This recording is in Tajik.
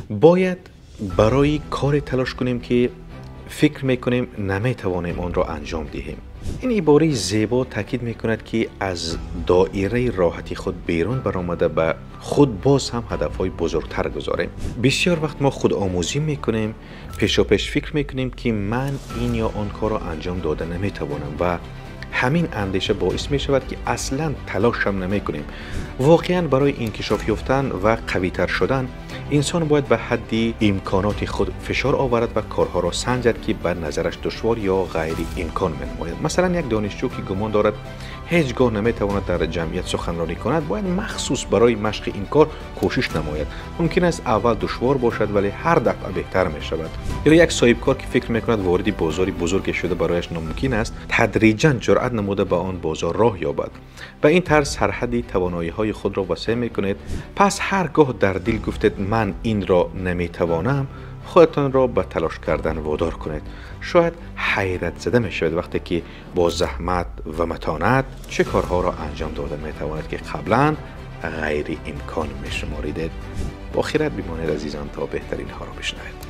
Бояд барои коре талош кунем, ки фикр мекунем наметавонем онро анҷом диҳем. Ин ибораи зебо таъкид мекунад, ки аз доираи роҳати худ берун баромада, ба худ боз ҳам ҳадафҳои бузургтар гузорем. Бисёр вақт мо худомӯзӣ мекунем, пешопеш фикр мекунем, ки ман ин ё он корро анҷом дода наметавонам ва ҳамин андеша боис мешавад, ки аслан талошам намекунем. Воқеан, барои инкишоф ёфтан ва қавитар шудан инсон бояд ба ҳадди имконоти худ фишор оварад ва корҳоро санҷад, ки ба назараш душвор ё ғайриимкон менамояд. Масалан, як донишҷӯ, ки гумон дорад ҳеҷ гоҳ наметавонад дар ҷамъият суханронӣ кунад, бояд махсус барои машқи ин кор кӯшиш намояд. Мумкин аст, аввал душвор бошад, вале ҳар дафъа беҳтар мешавад. Ё як соҳибкор, ки фикр мекунад вориди бозори бузурге шуда барояш номумкин аст, тадриҷан ҷуръат намуда ба он бозор роҳ ёбад. Ба ин тарз сарҳадди тавоноиҳои худро васеъ мекунед. Пас ҳар гоҳ дар дил гуфтед «ман инро наметавонам», худатонро ба талош кардан водор кунед. Шояд ҳайратзада мешавед, вақте ки бо заҳмат ва матонат чӣ корҳоро анҷом дода метавонед, ки қаблан ғайриимкон мешуморидед. Бо хирад бимонед, азизон, то беҳтаринҳоро бишнавед.